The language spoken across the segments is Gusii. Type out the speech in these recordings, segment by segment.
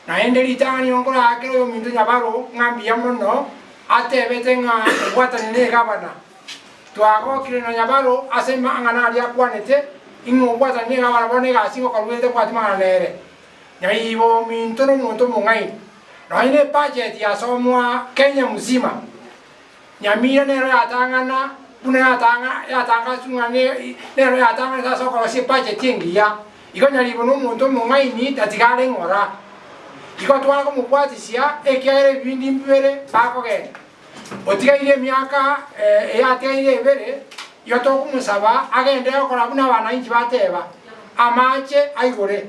Naende ritang'ani nigo nkoraakere oyominto nyabaro ng'a mbuya mono, atebete ng'a obwatane negabana. Twagokire na nyabaro ase amang'ana aria akwanete, ing'a obwatane negabana bono egasi ngokorwa ere tabwati mang'ana nere. Nyaibo ominto nomonto omong'aini. Nonya ne budget yasomwa Kenya mzima, Nyamira nero yatang'ana buna yatang'a yatangaswe ng'a ne nero yatang'anete ase okorosia ebudget engiya. Igo Nyaribo nomonto omong'aini tatiga are ng'ora. Igo tware komobwatisia ekiagera ebibindi mbibere bakogenda. Otigaire emiaka eyatigaire ebere, igo tokomosaba agende gokora buna abanainchi bateba, amache aigore.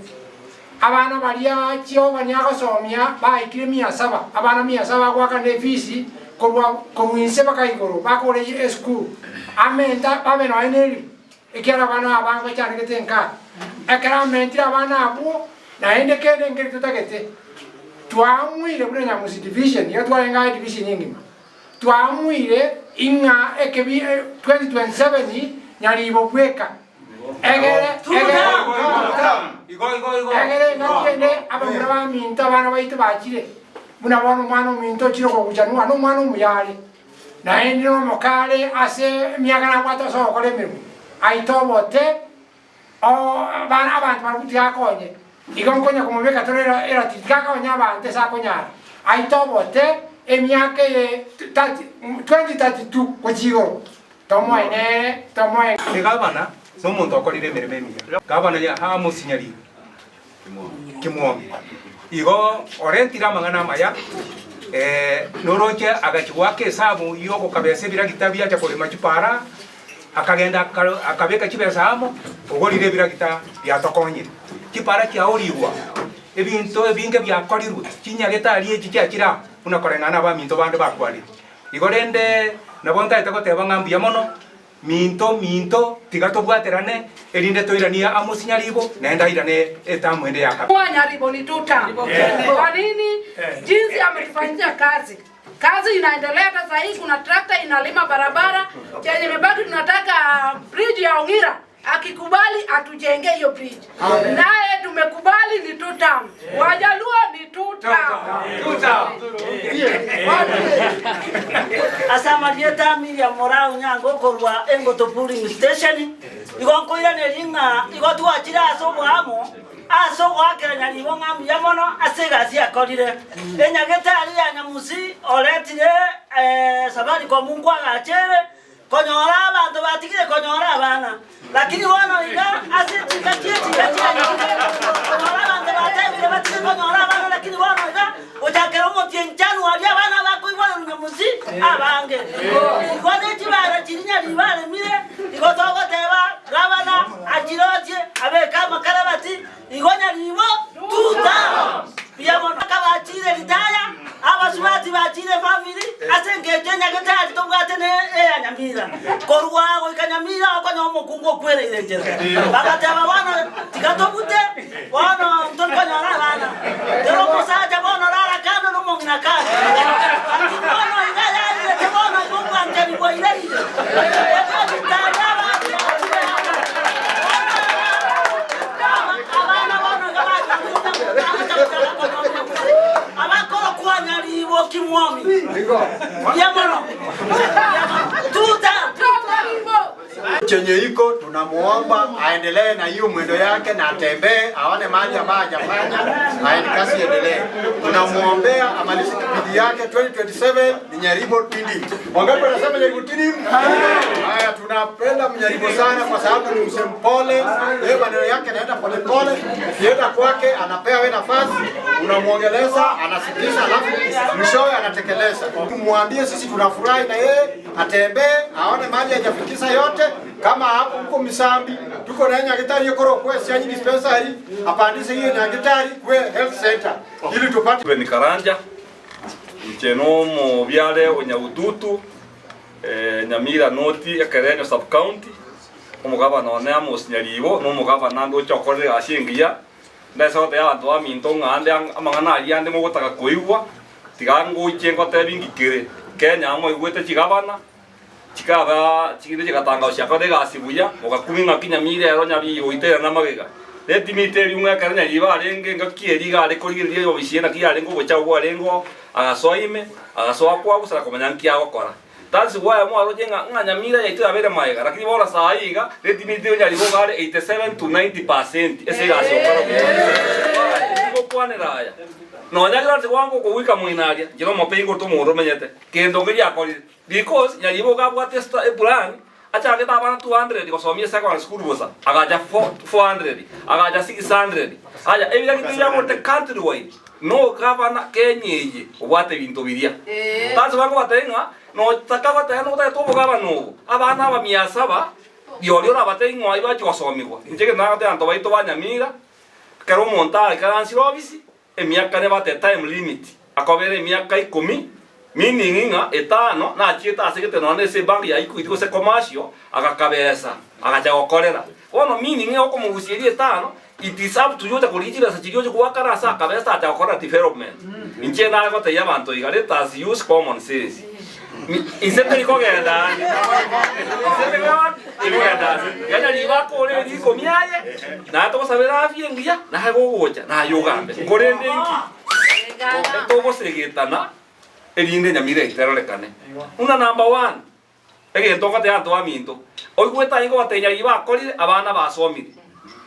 Abana baria Jehova niagosomia baikire mia saba, abana mia saba bagoakana efisi korwa korwa inse mpaka igoro, bakore esukuru, amenta babe nonya neribu, ekiagera abana abange bachandegete enka. Ekero amentire abana abwo, naende kende nkeri totagete, twaamuire buna Nyamusi division, iga twarenge aye division engima, twaamuire ing'a ekebi 2027 Nyaribo bweka, egere egere egere engaki ende abamura baminto abana baito bachire, buna bono omwana ominto ochire koguchanwa, nomwana omuya are. Naende nomokare ase emiaka nabwate ase ogokora emeremo, aite obote abana abanto barabwo tigakonye. Igo nkonya komobeka tore eratili tigakonye abanto ase akonyara. Aite obote emiaka eye 2032 gochia igoro, tomoe nere, tomoe. Egavana nomonto okorire emeremo emiya. Gavana Amos Nyaribo Kimwonge igo orentire amang'ana amaya, noroche agachia goaka esabu y'ogokabesa ebiragita biacha korema chipara, akagenda akabeka chibesa amo, ogorire ebiragita biatokonyire. Chipara chiaorigwa, ebinto ebinge biakorirwe, chinyagetari echi chiachire aa, buna koreng'ana abaminto bande bakwanire. Igo rende nabo ntaete goteba ng'a mbuya mono, Minto, minto, tiga tobwaterane, erinde toiranie Amosi nyaribo, naende airane etamu ende ya kabere. Kwa Nyaribo ni two term. Kwa nini? Jinsi ametufanyia kazi. Kazi inaendelea hata saa hii kuna tractor inalima barabara. Chenye imebaki tunataka bridge ya Ong'ira. Akikubali atujenge hiyo bridge. Naye tumekubali ni two term. Wajaluo ni two term. Ase amarieta a Miriam Moraa Onyango okorwa Engoto Polling Station, igo nkoiraneria ng'a igo twachire ase oboamo ase ogoakera Nyaribo ng'a mbuya mono ase egasi akorire. Enyagetari ya Nyamusi oretire Safaricom nkoagachere Konyora abanto batigire konyora abana, lakini bono iga ase chingaki echi iga chianyorire, konyora abanto batebire batige konyora abana, lakini bono iga gochakera omotienyi Januari abana abakoiborerwa nyamosi abange. Igo ne chibara chiria nyaribo aremire, igo togoteba gavana achirochie abeke amakarabati, Igo nyaribo tuta mbuya mono. Akabachire ritaya, abasubati bachire efamiri ase engencho enyagetari tobwate ne eya Nyamira. Korwa goika Nyamira okonya omokungu okwereire enchera. Bagateba bono tiga tobute bono ntori konyora abana. Kera omosacha bono rara kando na omong'ina kando. Lakini bono iga yairete bono iga obwanchani bwairerire. Erio ritaya abanto bachire amo. Abana bono iga banyorire omonto agocha gochaka konyomia gose abakorokwa nyaribo kimwomi. Mbuya mono. Mbuya mono. Tuta. Chenye iko tunamuomba aendelee na hiyo mwendo yake na atembee aone mali ambayo hajafanya aende kazi iendelee. Tunamuombea amalize kipindi yake 2027 ni Nyaribo Tindim. Wangapi wanasema Nyaribo Tindim? Haya, tunapenda Mnyaribo sana kwa sababu ni mzee mpole, yeye maneno yake anaenda polepole. Ukienda kwake anapea we nafasi, unamwongeleza, anasikiza, alafu mwishowe anatekeleza. Mwambie sisi tunafurahi na yeye, atembee aone mali hajafikisha yote. Kama hapo huko Misambi tuko na Nyagetari ekoro kwe Sianyi dispensary, apandishe hiyo Nyagetari kwe health center ili tupate Reuben Karanja, inche nomobiare o Nyagututu, Nyamira North, Ekerenyo Sub-County, omogabana one Amos Nyaribo, na omogabana ndoche okorire egasi engiya, ndase gotebia abanto baminto ng'a ande amang'ana aria ande mogotaka koigwa, tiga ngoche ngotebi nki kere. Kenya moigwete chigabana, chikaba chinde chigatanga chiakorire egasi buya, mogakumia ng'aki Nyamira ero Nyaribo oiteire namagega. Let me tell you ng'a ekero Nyaribo arenge engaki eria iga are korigereria obisi eye naki yarenge obochafu bwarenge oo, agasoa ime, agasoa kwabusa na komanya nki agokora. That's why mwaroche ng'a ng'a Nyamira yaito yabeire magega, lakini bono saa eye iga, let me tell you Nyaribo iga are 87 to 90 percent ase egasi ogokora buya. Why? Ningokwanera aya. Nonya kera ase kwango okogoika moino aria, inche nomope igoro tomonto omenyete, kento nkeria akorire. Because Nyaribo iga abwate esta eplan, achagete abana 200 gosomia secondary school bosa, agacha 400, agacha 600. Aya ebiragito ebi agorete country wide, no gavana Kenya eye obwate ebinto biria. That's why nkobatebia ng'a notaka goteba notagete obogabana obo, abana aba mia saba, rirorio orabatebie ng'a ng'ai bachia gosomigwa. Inche egento nagotebia abanto baito ba Nyamira, ekero omonto aikaransire ofisi, Emiaka nebate time limit, akobera emiaka ikomi, meaning ng'a etano nachiete ase gete nonya ase ebank ya Equity gose Commercial, agakabesa, agacha gokorera. Bono meaning ng'a okomogusia eria etano, it is up to you ocha korigia chibesa chiria oche goakana ase akabesa acha gokorera development. Inche nare gotebia abanto iga, let us use common sense. Inse teri kogenda ande, inse teri kogenda ande. Iga nyaribo akore eria ikomi aye, naye togosabera afya engiya, naye gogocha, naye ogambe. Korende inki? Togosegetana erinde enyamira eye terorekane. Buna number one, egento ngotebia abanto baminto, oigwete aye ngobatebia nyaribo akorire, abana basomire.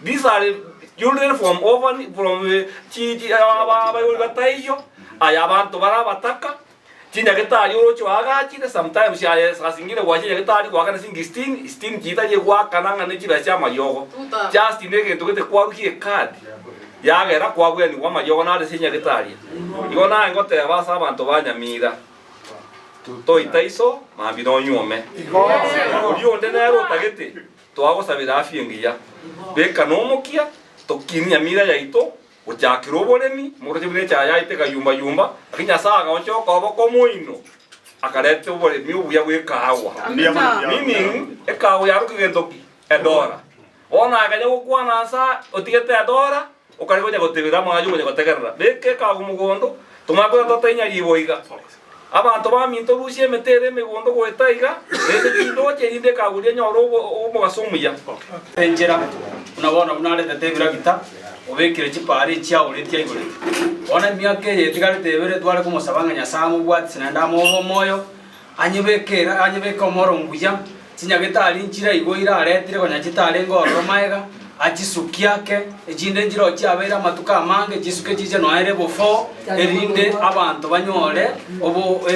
These are children from orphan, from chi chi abaibori bataiyo, aya abanto bare abataka, Chinyagetari oroche oagachire, sometimes aye saa zingine gwacha nyagetari goakana siringi sitini, sitini chitari egoakana ng'a ne chibesa chi'amariogo. Just ne egento gete kwarusia ecard, yagera kwabwenigwa amariogo nare ase enyagetari. Igo naye ngoteba ase abanto ba Nyamira, toita iso, mambia nonyuome. Oria onde nere otagete, twagosabera afya engiya, beka nomokia, tokinie Nyamira yaito, Gochakera oboremi, moroche buna echaye yaito ekayumba-yumba, lakini Nyasae agaonchoka okoboko omoino, akareta oboremi obuya bw'ekaagwa. Meaning, ekaagwa yaroka egento ki? Edora. Bono akanya gokwana nsa otigete edora, okare konya gotebera amang'ana okonya gotegerera. Beka ekaagwa mogondo, tomanye koreta totainya ribo iga. Abanto baminto rusia emete ere emegondo goeta iga, na ase chindoche, erinde ekaagwa eria enyore omogaso omuya. Enchera, buna bono buna aretete ebiragita, obekire chipaara echiaoretie aigorete. Bono emiaka eye etigarete ebere tware komosaba ng'a Nyasae amobwatise naende amobe omoyo, anyebeke era anyebeke omoro mbuya, Chinyagetari nchire igo iraretire konya chitarenge ororo magega, achisukie ake, echinde nchireo chiabeire amatuko amange, chisuke chiche nonya ere bofoo, erinde abanto banyore obo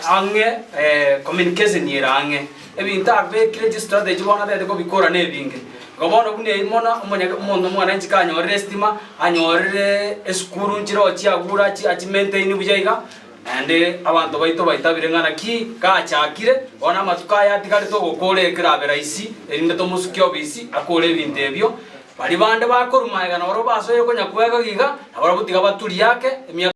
ang'e communication ere ang'e. Ebinto abekire chistrategy bono atagete kobikora nebinge. Igo bono buna eyio mono omonyage omonto omwananchi kanyorire estima, anyorire esukuru nchireo chiagure achi achimaintain buya iga, Naende abanto baito baitabire ng'a naki gachakire, bono amatuko aya atigarete ogokora ekerabe raisi, erinde tomosukie obisi akore ebinto ebio. Baria bande bakorwa magega nabarabwo basoire konya kwega iga, nabarabwo tiga baturie ake emiaka.